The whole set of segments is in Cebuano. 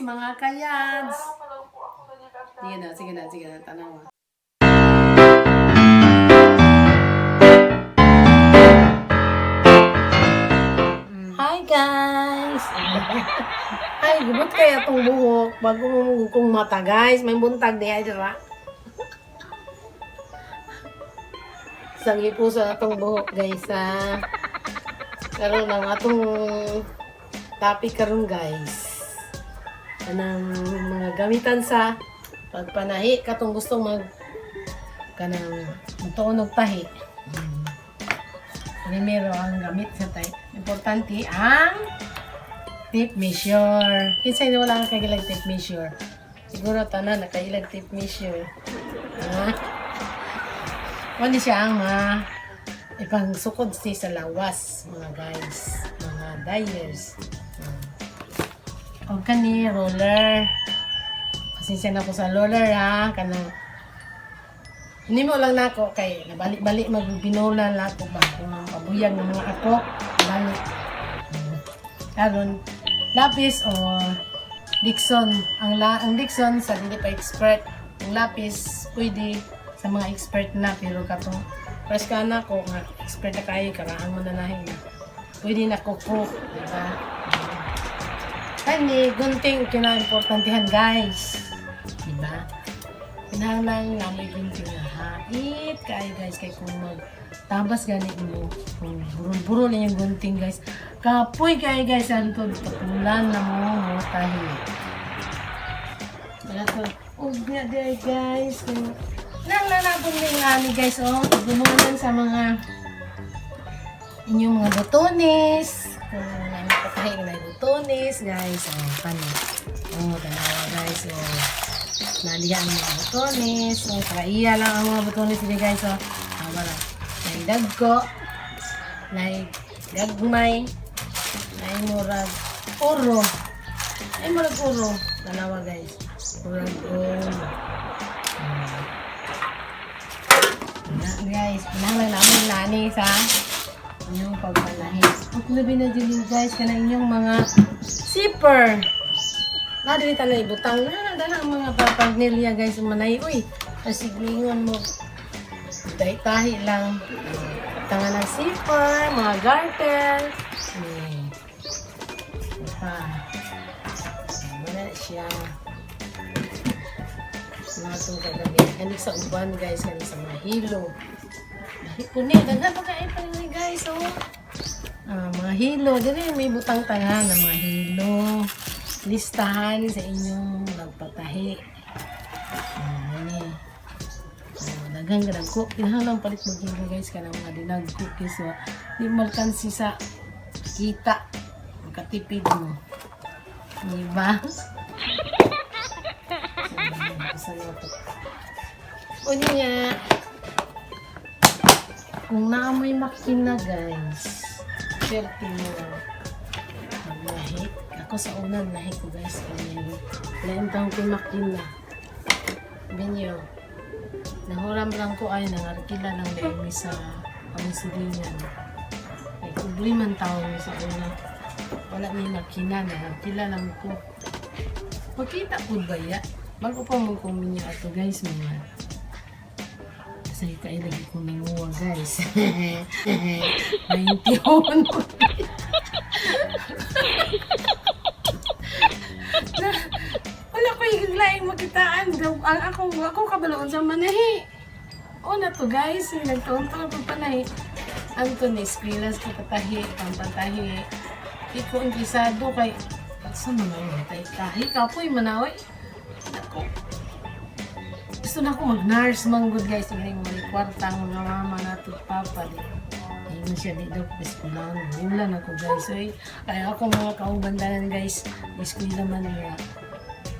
mga kayads. Sige na, sige na, sige na, tanawa. Hi guys! Ay, gubot kaya tong buhok. Bago mo kong mata guys. May buntag di ay dira. Sangi puso na tong buhok guys ha. Karon ang atong topic karon guys. Kanang mga gamitan sa pagpanahi katong gustong mag kanang magtuon og tahi. Primero ang gamit sa tahi. Importante ang tape measure. Kinsa hindi wala kang kailag tape measure? Siguro tanan nakailag tape measure. Ha? Wala siya ang mga ipangsukod si sa lawas, mga guys, mga dyers. O kani roller. Pasensya na ko sa roller ha, kanang hindi mo lang nako kay nabalik-balik magbinola lang ako ba kung ang pabuyag ng mga ako balik. Karon lapis o Dixon, ang Dixon sa dili pa expert, ang lapis pwede sa mga expert na, pero katong fresh ka na ko nga expert na kayo, karaan mo na nahin na pwede na kuko, di ba? Kani gunting, kinaimportantehan guys, di ba? Kinahanglan nga may gunting nga hait kayo guys, kay kung mag tabas gani mo, kung burol-burol na yung gunting guys, kapoy kayo guys, antod tapulan na mo mo tahi. Wala to. Ug nga di guys, kung nang nanapon ni nga ni guys, oh, gumunan sa mga inyong mga botones. Kung may makatahi na botones guys, oh, kani. Oh, dalawa guys, oh. Naliya ang mga botones. Oh, kaiya lang ang mga botones dili guys, oh. Ah, wala. Nay dagko. Nay gagmay. Nay murag oro. Ay murag oro. Dalawa guys. Murag oro. Na, guys, pinahanglan namin nani sa inyong pagpanahi. Ang labi na dyan guys, kana inyong mga zipper. Na dili ta na ibutang na na dala ang mga papagnilya guys, manay uy. Kasiglingon mo. Tahi-tahi lang. Tanga ng zipper, mga garter. Pa. Wala siya. Mga itong kagabi. Kanig sa uban guys, kanig sa mga hilo. Puni, daghan pa kayo pa rin guys, oh. Ah, mga hilo. Dili may butang tanga na mga hilo. Listahan sa inyong nagpatahi. Ah, ini. Ah, daghang kadagko. Kinahanglan palit maghilo guys kanang mga dinagko kaysa di malkansi sa kita. Makatipid mo. Di ba? Sa to. Unya, kung naamoy makina guys, swerte mo maglahi. Ako sa una, lahi ko guys. Lain taong ko makina. Binyo, nahuram lang ko ay nangarkila lang na sa among silingan. Ay, kubli man taong sa una. Wala may makina, nangarkila lang ko. Pagkita ko ba ya? Bago pa mo kuminya ato guys, mga kasi kailagi kong nanguha guys. 91. Na, wala ko yung laing makitaan. Ang ako, ako kabaloon sa manahi. Una to guys, yung nagtuon to ang panahi. Anton, eskwilas ko patahi, pampatahi. Di ko interesado kay sa mga yun, tahi kapoy manaway. Nako. Gusto na ako mag-nurse manggod guys. Yung mga kwarta ang mga mama nato papa. Di. Ingon siya di daw eskwelahan. Wala na ako guys. Oy, ay ako mga kauban tanan guys. Eskwela man nga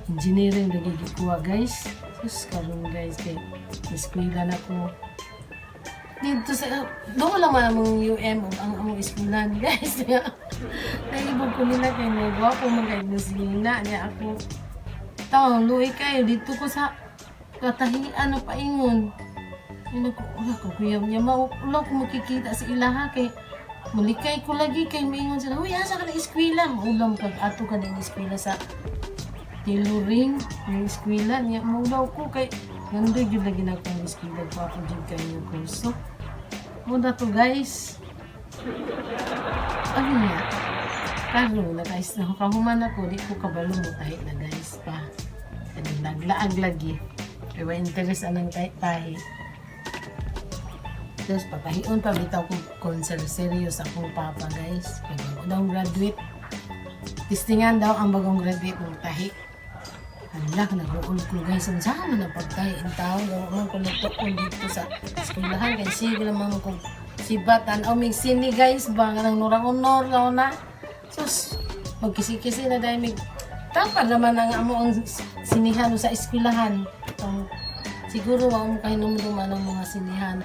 engineering lagi gikuha guys. Sus karon guys kay eskwela na ko. Dito sa doon lang man among UM ug ang among eskwelahan guys. Naibog ko nila kay may gwapo man kay na niya ako. Taong luwi kayo dito ko sa katahian na paingon. Ano ko, wala ko kuya niya, wala ko makikita sa ilaha kay mulikay ko lagi kay maingon sila, "Uy, asa ka na eskwela?" Maulam kag ato ka na eskwela sa Tailoring ng eskwela niya mo daw ko kay nandoy jud lagi na akong eskwela ko, ako jud kay yung kurso mo na to, guys. Ano nga karon na, guys, na kahuman ako, di ko kabalo mo tahi na, guys, pa kani naglaag lagi kay wa interest anang tahi tahi. Tapos papahion pa bitaw ko concert serious akong papa, guys, kay bago daw graduate, testingan daw ang bagong graduate ng tahi. Hala, nag-uul ko, guys. Ang sama na pagtahi in tao. Gawa man ko nagtuon dito sa eskwelahan. Kaya sige naman ko si Batan. O, may sini, guys. Ba, nga nang nurang unor. Gawa na. Sus, magkisi-kisi na dahil may tapad naman ang amo ang sinihan sa eskwelahan. So, siguro wa mo kahinumduman ang mga sinihan.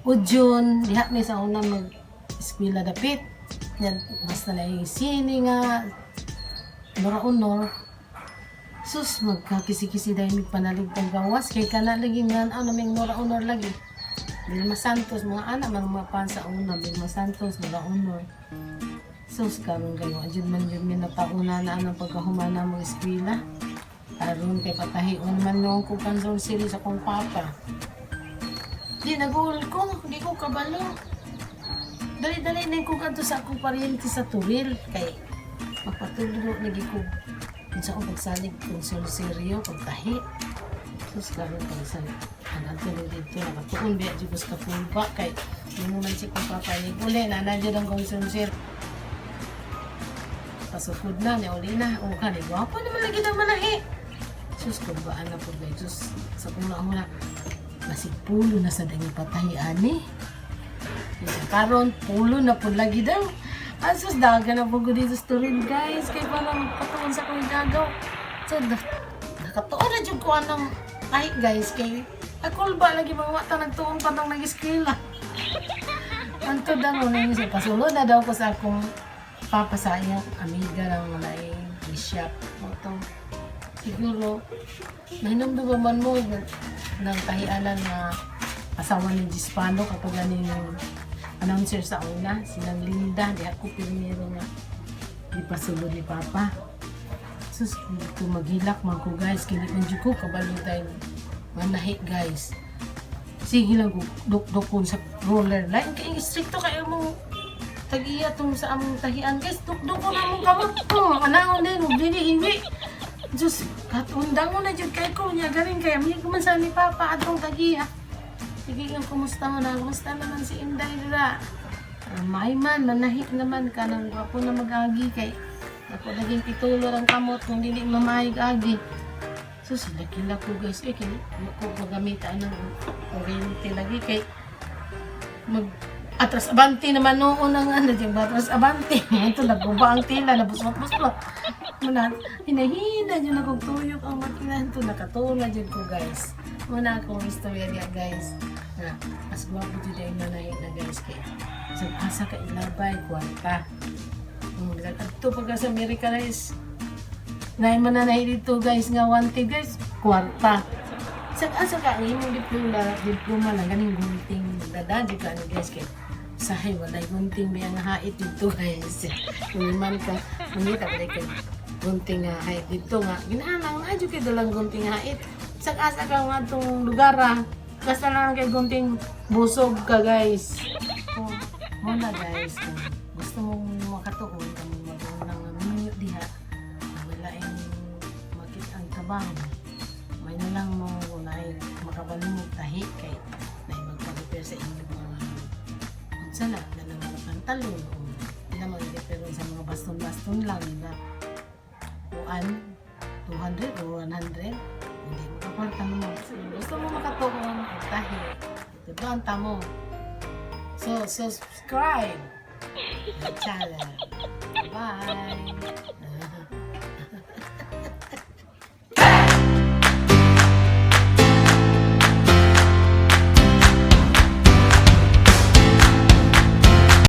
Udyon, diha mi sa una mag eskwela dapit. Yan, basta na yung sini nga, Nora Honor. Sus, magkakisi-kisi dahil mig panaligtang gawas. Kay kana lagi nga, ano, may Nora Honor lagi. Vilma Santos, mga anak, mga mapan sa una, Vilma Santos, Nora Honor. Sus, karon kayo, adjud man jud mi natauna na anang pagkahumana mo eskwela. Karon kay patahion man noon ko cancel series akong papa. Di, nag-uul ko, di ko kabalo. Dali-dali na ko kadto sa akong paryente sa Turil kay mapatulo lagi ko unsa akong pagsalig kung seryo pagtahi. Sus, karon pag sa ang adto ni dito nakatuon biya jud ko sa kapulba kay nimo man si kong papa ni uli na na jud ang konsulsir. Pasukod na ni uli na o kani gwapo naman lagi na manahi. Sus, kumbaan na po guys. Sus, sa kung na basig pulo na sa dangi patahi ani. Isa karon pulo na po lagi daw. Asus, daga na po ko dito sa turin, guys. Kay para magpatuon sa kong gagaw. So, nakatuon na dyan ko anang ay, guys. Kay akol ba lagi mga wata nagtuon pa nang nag-eskwela. Anto daw na yung sa pasulod na daw ko sa akong papa sa iyang amiga lang wala eh, shop mo to. Siguro, nahinumdum man mo ng tahianan na asawa ni Gispano kapag ganin yung announcer sa una, silang Linda, di ako primero nga di pasulod ni Papa. Sus, ko maghilak man ko, guys, kini ko kabalo tayo manahi, guys. Sige lang ko duk-dukon sa roller. Lain kay stricto kayo mong tag-iya tong sa among tahian, guys. Duk-dukon among kamot ko. Anaon din, ug dili hiwi. Diyos, katundang mo na jud kay ko niya galing kay amigo man sa ni Papa atong tag-iya. Sige lang, kumusta mo na? Kumusta naman si Inday dira? May man, manahit naman ka ng gwapo na mag-agi kay ako naging titulo ng kamot kung dili mamayig agi. So sila kila ko, guys, eh kini ko magamitan ng kuryente lagi kay mag atras abante naman noon ang ano di ba, atras abante ito naguba ang tila, nabusot-busot muna, hinahina jud akong tuyok ang makina ito, nakatuna jud ko, guys. Muna akong istorya diya, guys, na mas gwapo jud ay manay na, guys, kay sa asa ka ilabay kwarta. Adto pagka sa Amerika is naay man na dito, guys, nga wanted, guys, kwarta. Sa asa ka ang imong diploma, diploma lang ganing gunting dada di ka ni, guys, kay sahay walay gunting biya nga hait dito, guys. Kung man ka mangita pa kay gunting nga hait dito nga ginahanang na jud kay dalang gunting hait. Sa asa ka nga atong lugar ah. Basta lang kay gunting busog ka, guys. So, mo na, guys, kung gusto mong makatuon kung mag-unang minyo diha wala yung makita ang trabaho, may na lang mo kung naay makabalo mo tahi kay na magpa-repair sa inyong mga unsa na na mga pantalon o na mag-repair sa mga baston-baston lang nila kuan 200 or 100, hindi mo kaporta mo. So, gusto mo makatuon og tahi, ito ang tamo. So subscribe my channel. Bye.